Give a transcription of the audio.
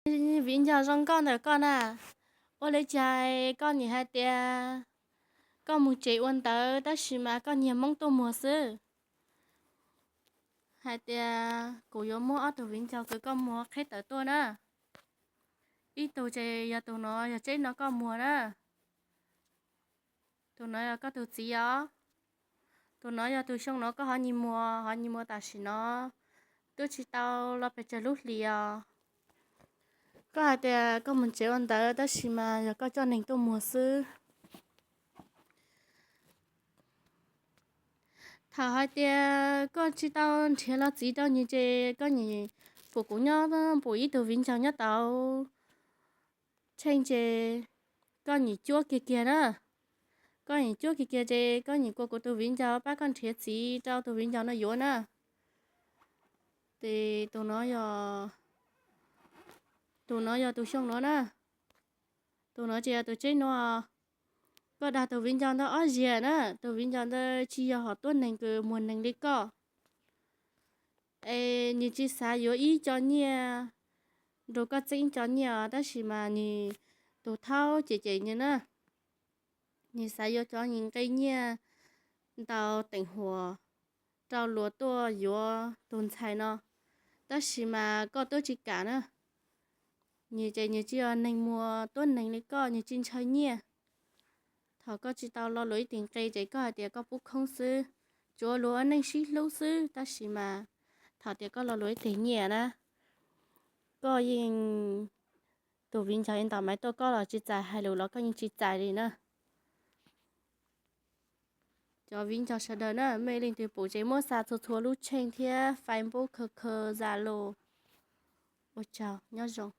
Viv ncaus zoo nkauj ntawm koj na, ua li cas koj nim hais tias koj mus tsev ua ntawv tab sis mas koj nyiag Hmoob tuaj muag xwb? Hais tias kuv yuav muab ob tug viv ncaus kws koj muag qheb tawm tuaj na. Ib tug ces yog tus no, yog tsheb no koj muag na. Tus no yog koj tus txiv os. Tus no yog tus xyoo no koj ho nyiag muag, ho nyiag muag tam sim no twb tsis tau los pes tsawg lub hlis os. Koj hais tias koj mus tsev ua ntawv tab sis mas yog koj coj neeg tuaj muag xwb. Thaum hais tias koj tsis tau nrhiav los txiv rau nws ces koj nim pum kuv nyob, pum ib tug viv ncaus nyob tau tsheej ces koj nim cuab kiag kiag na. Koj nim cuab kiag kiag ces koj nim kua kuv tus viv ncaus pab koj nrhiav txiv rau tus viv ncaus no yuav na. Ces tus no yog, tus no yog tus xyoo no na. Tus no ces yog tus tsheb no. Koj dag tus viv ncaus ntawd ob ziag na, tus viv ncaus ntawd tsis yog hom tuab neeg kws muag neeg li koj. Es nws tsis xav yuav ib co nyiaj, nrug koj txeeb ib co nyiaj os, tab sis mas nws tus thaub cem cem nws na. Nws xav yuav cov nqe nyiaj ntau teem huam rau luag tuaj yuav tus ntxhais no, tab sis mas koj twb tsis kam na. Nws ces nws tsis yog neeg muag tuab neeg li koj, nws tsis ntshaw nyiaj. Thaum koj tsis tau lo luag ib teg nqe ces koj hais tias koj pub khoob xwb, tsuav luag ua neej sib hlub xwb, tab sis mas thaum tias koj lo luag ib teg nyiaj na, koj yeej, tus viv ncaus yeej ntaus maiv tuaj koj los tsis txais, hais lus los koj yeej tsis txais li na. Cov viv ncaus sawv daws na, mej leej twg pum ces muab xa txhua txhua lub tsheej thiab Facebook, khaws khaws Zalo. Ua tsaug, nyob zoo.